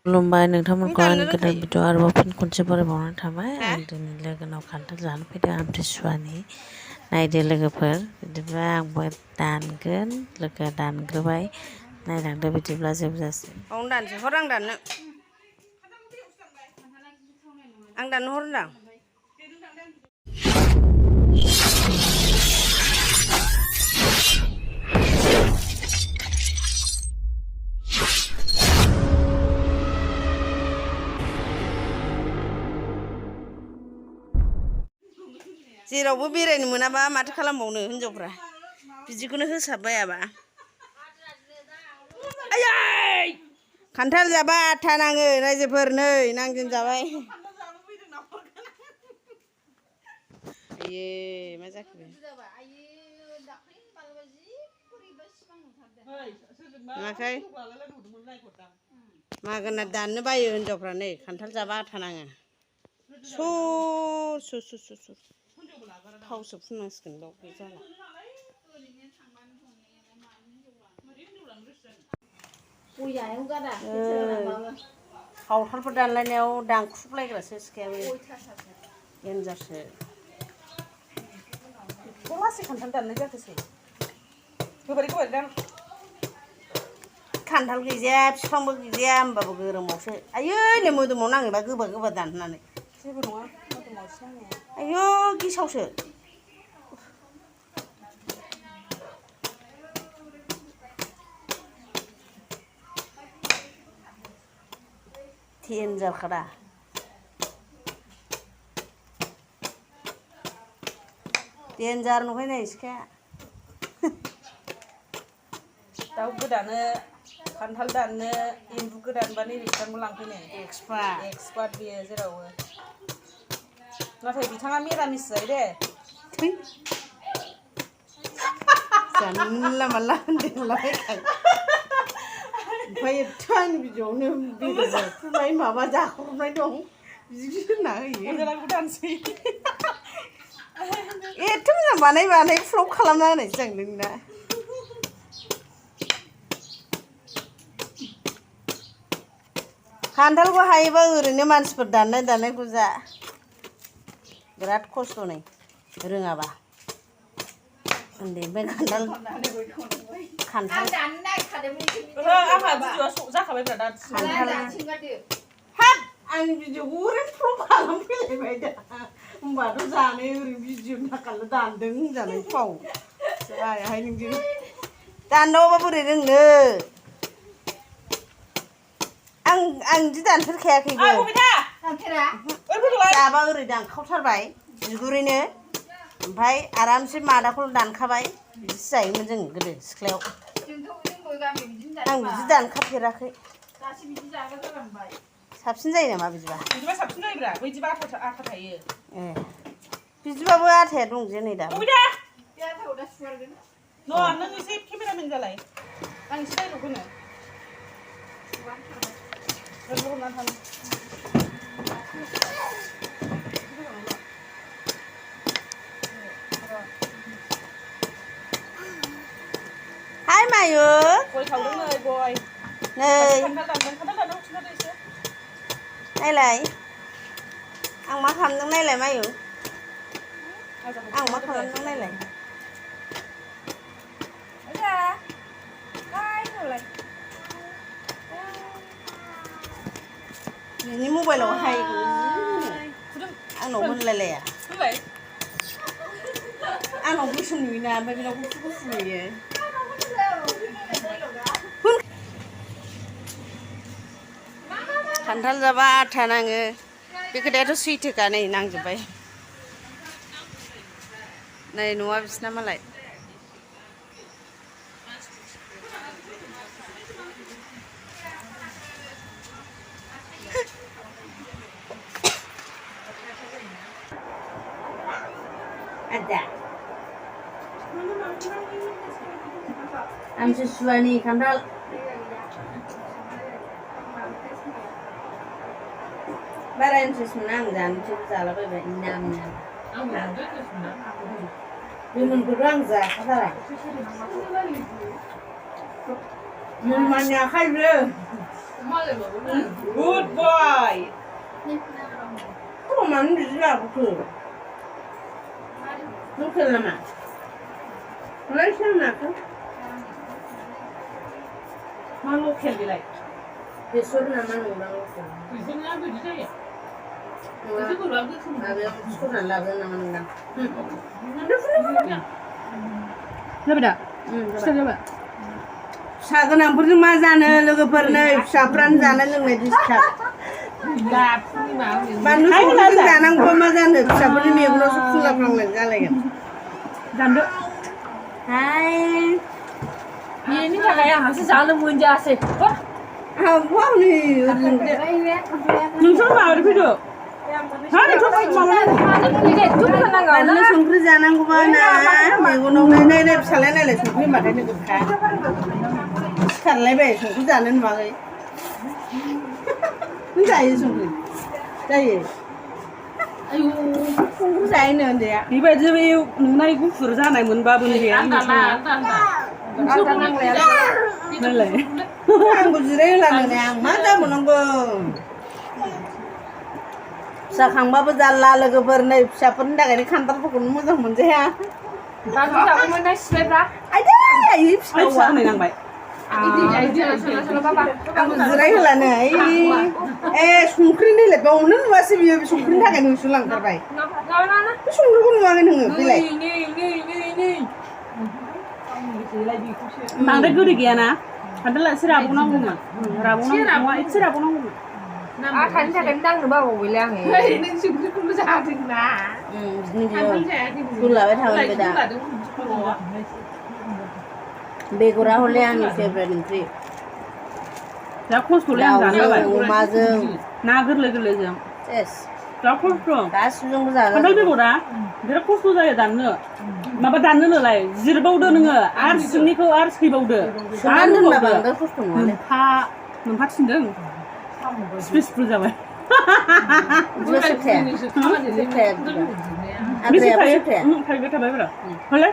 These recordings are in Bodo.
खुलुमबाय नोंथांमोनखौ आं गोदान भिडिअ आरोबाव फिन खनसे बरायबावनानै थाबाय आं दिनै लोगोनाव खान्थाल जानो फैदों आमथिसुवानि नायदो लोगोफोर बिदिब्ला आंबो दानगोन लोगोआ दानग्रोबाय नायलांदो बिदिब्ला जोबजासिम दानसै हर आं दाननो हर होनदां जेरावबो बेरायनो मोनाबा माथो खालामबावनो हिनजावफ्रा बिदिखौनो होसाबबायाबा आयै खान्थाल जाबा आथा नाङो रायजोफोर नै नांजों जाबाय आयै मा जाखो नुवाखै मागोना दाननो बायो हिनजावफ्रा नै खान्थाल जाबा आथा नाङो सुर थावसो फुननांसिगोन बाव जाला सावथालफोर दानलायनायाव दानख्रुबलायग्रासो सिखायाबो देन्जारसो लासै खान्थाल दाननाय जाथोसै खान्थाल गैजाया बिफांबो गैजाया होमबाबो गोरोमावसो आयै नै मोदोमाव नाङोबा गोबा गोबा दाननानै जेबो नङा मोदोमावसो नाङो आयौ गेसावसो देन्जारखादा देन्जार नुबाय सिखाया दाउ गोदानो खान्थाल दाननो एम्बु गोदानबा नैबे बिथांखौ लांफैनो एक्सपार्ट बियो जेरावबो नाथाय बिथाङा मिरामिस जायो दे जानला मानला होनदेरलाबायखाय ओमफ्राय एथ' आंनि भिडिअआवनो बेदर जाख्रुबनाय माबा जाख्रुबनाय दं बिदि होनना होयो दानसै एथ' मोजां बानाय फ्लप खालामना होनायसो जां नोंना खान्थालखौ हायोबा ओरैनो मानसिफोर दाननायखौ जा बिराद खस्थ' नै रोङाबा उन्दैनिफ्राय खान्थाल हाब आंनि भिडिअखौ ओरैनो फ्लप खालामफैलायबाय दा होमबाथ' जानाय ओरैनो भिडिअ थाखायल' दानदों होनजानाय फाव जायाहाय नोंजों दानदावाबा बोरै रोंनो आं बिदि दानफेरखायाखैबो जाबा ओरै दानखावथारबाय बिगुरैनो ओमफ्राय आरामसे मादाखौल' दानखाबाय बिदिसो जायोमोन जों गोदो सिख्लायाव आं बिदि दानखाफेराखै साबसिन जायो नामा बिदिबा साबसिन जायोब्रा बिदिबा आथा थायो बिदिबाबो आथाया दं जे नै दा नों एसे केमेरामेन जालाय आं एसे डाइलग होनो हाय मायु गय खावदों नै गय नै नायलाय आं मा खालामदों नायलाय मायु आं मा खालामदों नायलाय बिनि मबाइलाव हाय आंनाव होनलायलाया आंनाव गोसोम नुयोना ओमफ्राय बेनाव गुफुर गुफुर नुयो खान्थाल जाबा आथा नाङो बे खोथायाथ' सैथोखा नै नांजोब्बाय नै न'आ बिसिना मालाय ada आमथिसुवानि खान्थाल बारा इन्ट्रेस्ट मोना आं जानोसो जालाबायबाय नामनो गोमोनखौथ' आं जाखाथारा मोनमानि आखाइबो Good boy. Kok mana bisa aku? Bukan lama. Malaysia nak? Malu kali lagi. Besok nama orang lokal. Biasanya apa di saya? Itu baru aku ada sekolah lagi nama orang. Coba dah. Coba. Sagan ampun mazana logoperna sapran jana लोंनाय disturb. Gap ni mau ni. Manusia जानां को mazana sapran मेगनावसो फुलाफ्लांनाय जालायगोन. Janda. Hai. Ini kakak yang harus jalan munja sih. Wah, Apa nih? Nusuk apa itu? Hah, itu apa? Baनलु संख्रि जानांगौबा ना मेगनाव नाय फिसालाय नायलाय संख्रि होनबाथाय नोगोरखा सिखारलायबाय संख्रि जानो नुवाखै नों जायो संख्रि जायो संख्रि जायोनो उन्दैया बेबायदि बे नुनाय गुफुर जानाय मोनबाबो गैया नालाय आंखौ जिरायहोलानो आं मा जाबावनांगौ जाखांबाबो जारला लोगोफोर नै फिसाफोरनि थाखायनो खान्थालफोरखौनो मोजां मोनजाया आइदै आइ फिसावा नांबाय आंखौ जिरायहोलानो ए संख्रिनिलाय बावनो नुवासै बियो संख्रिनि थाखायनो होसोलांथारबाय बे संख्रिखौ नुवाखै नोङो बेलाय बांद्राय गोदै गैयाना खान्थाला एसे राबावनांगौमोन राबावनांगौ एसे राबावनांगौमोन आखानि थाखायनो दांनो बावबायलै आङो नों संख्रिखौल' जादोंना बिदिनो बियो गुलाबाय थागोन बे दा बेगरा हले आंनि फेभरेट ओंख्रि जा खस्थ'लै आं जानो दाउजों अमाजों ना गोरलै गोरलैजों सेस जा खस्थ' गासिबोजोंबो जागोन खान्थाल बेगरा बिराद खस्थ' जायो दाननो माबा दाननोलाय जिरबावदो नोङो आरो सिंनिखौ आरो सैबावदो सोनानै दोनबा बांद्राय खस्थ' नङालै मोनफा थिनदों स्पिसफुल जाबाय बेसे थाया बेसे आद्रायाबो थायो थाया थाइबाय थाबाय ब्रा हले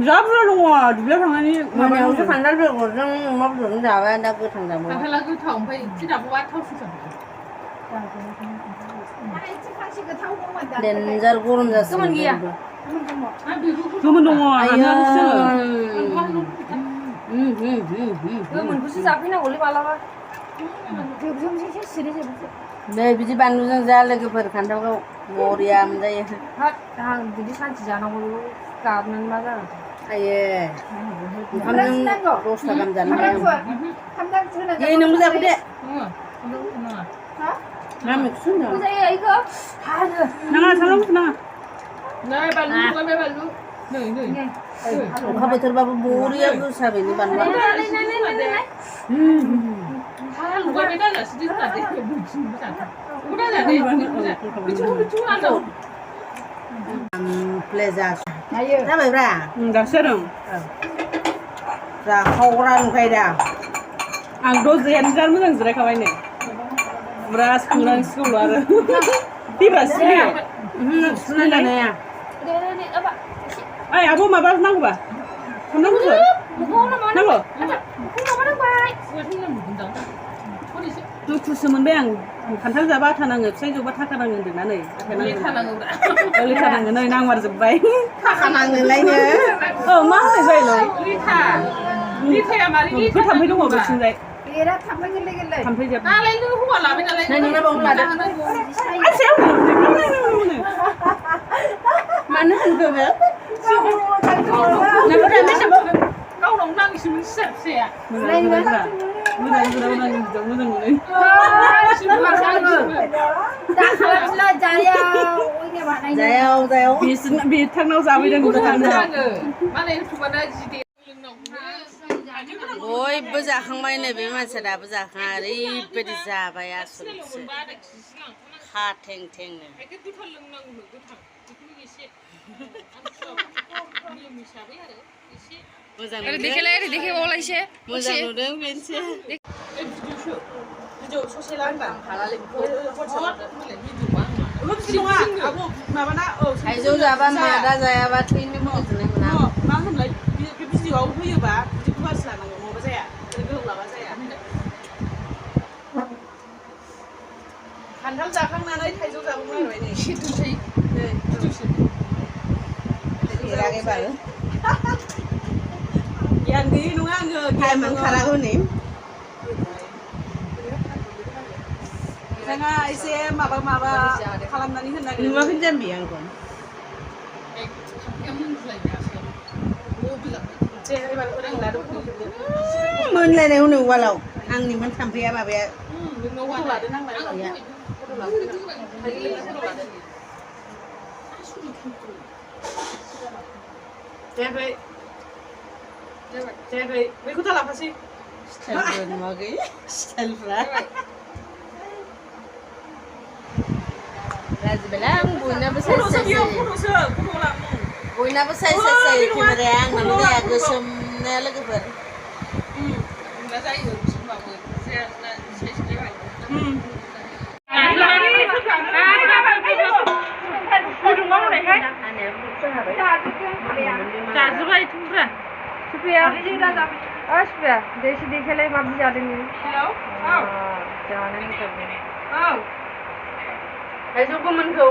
जा बुरजा दङ दुब्लियाव थांनानै मोनायावसो खान्थाल बेगरजों अमा बेदरजों जाबाय दा गोथां जाबाय खान्थाला गोथाव ओमफ्राय ओंख्रि दाबोबा थावसो जाबाय देन्जार गरम जासिगोन गैया गोमोन दङ आइयो गोमोनखौसो जाफैनांगौलै मालाबा नै बिदि बानलुजों जा लोगोफोर खान्थालखौ बरिया मोनजायो आं बिदि सानसे जानांगौ गाबनानै मा जागोन आइये ओंखामजों 10 गाहाम जानो हायो दे नोंबो जाफै दे मा मैगं होनदों नाङा सामब्राम गुफुर नाङा नै बानलु गबाय बानलु नै अखा बोथोरबाबो बरिया गोसा बेनि बानलुआ प्लेजार जाबायब्रा दासो जादों जाखावग्रा नुखायो दा आंथ' जेनजार मोजां जिरायखाबाय नै ब्रा सांग्रांसिगौल' आरो फैब्रा सिरि सुनाय जानाया ओइ आब' माबा नांगौबा सामब्राम गुफुर नांगौ दुखुसो मोनबाय आं खान्थाल जाबा आथा नाङो फिथाइ जौबा थाखा नाङो होन्दोंना नै लिथा नाङो नै नांमारजोब्बाय थाखा नाङोलायनो औ मा होनाय जायोलै लिथाया थाम्फै दङ बिथिंजाय थाम्फै गोरलै गोरलै थाम्फै जोब नालाय नों हौवा लाबाय नालाय नोंना बावनो लादो मानो होनखो बे गावनाव नाङिसोमोन फिसा फिसाया मोजां मोनो जायाव बिथांनाव जाबैदों बयबो जाखांबाय नै बे मानसिया दाबो जाखाङा ओरैबायदि जाबाय आसलसो हा थें थेंनो मोजां मोजां नुदों बेनोसै थाइजौ जाबा मादा जायाबा थैनो मोनजोबनाय मोना मा होनलाय बे भिडिअ'आव होयोबा बिदिखौ बासि लानांगौ नङाबा जाया गोलाव लाबा खान्थाल जाखांनानै थाइजौ जाबावनाय नै सिथुसै फेराखै बाल गियान गैयै नङा आङो टाइम मोनखारागौ नै जोंहा एसे माबा खालामनानै होनो नागिरदों नुवाखै जाम्बि आंखौ मोनलायनाय हनै उवालाव आंनिमोन थाम्फैया माबाया जायाखै बेखौ दा लाफासै स्टाइलफोर नुवाखै स्टाइलफ्रा राजिबालाय आं बयनाबो साइज बयनाबो साइज जायो केमेराया आंनाबो जाया गोसोमनाया लोगोफोर सुप्रिया सुप्रिया देसी देखेलाय माबि जादों नों जानो मोजां थाइजौ गोमोनखौ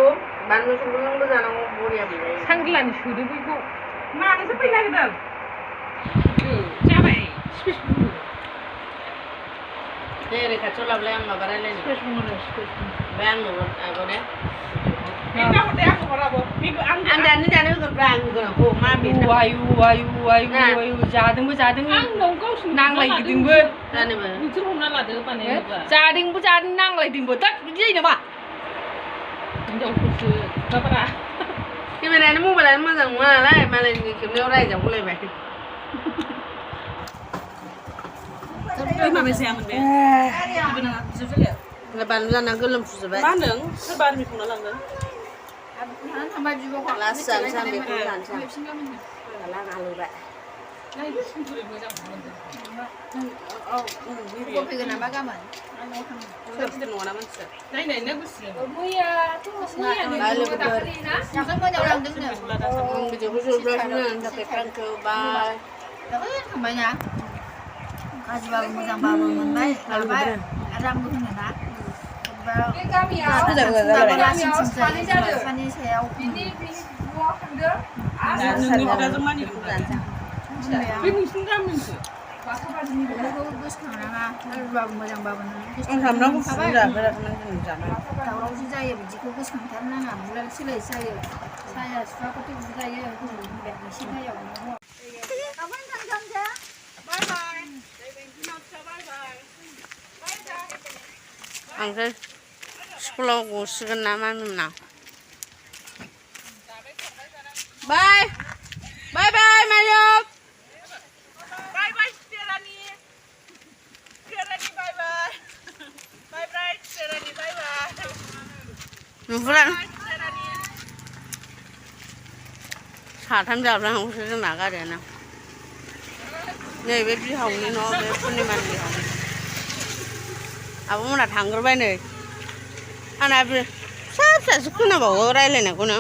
बानलु संख्रिजोंबो जानांगौ बरिया मोनजायो सांग्रिलानि सोदो बैखौ मानोसो फैनो नागिरदों जाबाय दे ओरै खाथियाव लाबोलाय आं माबा रायलायनो ओमफ्राय आंनो आगोने आं दानो जानो होगोनब्रा आं होगोनखौ मा बेनो आयु जादोंबो नांलायगिदोंबो जानोबो नोंसोर हमना लादो माने जादोंबो नांलायदोंबो दा बिदि जायो नामा हिनजावफोरसो माबारा केमेरायानो मबाइलानो मोजां नङा नालाय मालायनि खेबनायाव रायजागुलायबाय माबा जायामोन बे बानलु जाना गोलोमफुजोबबाय मा होनदों सोरबा आर्मि संना लांदों लास्ट जानोसै आं बेखौ जानोसै लागालुबाय फैगोन नामा गाबोन गिदिर नङाना मानसिया नायनायनो गुसु भिडिअखौ जोबगासिनो आंनि थाखाय थेंक इउ बाय थांबायना गाज्रिबाबो मोजांबाबो मोनबाय लाबाय रांबो होनो ना सानि सायाव बे नोंसिनि गामिनिसो गोसोखांनाङा गाज्रिबाबो मोजांबाबो आं सामब्रामखौ फुदुं जाफेराखैमोन दिनै जाबाय दावरावसो जायो बिदिखौ गोसोखांथारनाङा बुलाय सोलाय जायो साया सुफाखौथ' बुजायो एसे गायाव ओमफ्राय स्कुलाव गसिगोन ना मामिमोना बाय बाय बाय मायक बाय बाय स्टेरानि बाय बाय बाय बाय स्टेरानि बाय बाय नुहुरा साथाम जाब्लांगौसो जोंना गारियानो नैबे बिहावनि न' बे पुर्निमानि बिहावनि आब'मोना थांग्रोबाय नै आंना फिसा फिसासो खोनाबावो रायज्लायनायखौनो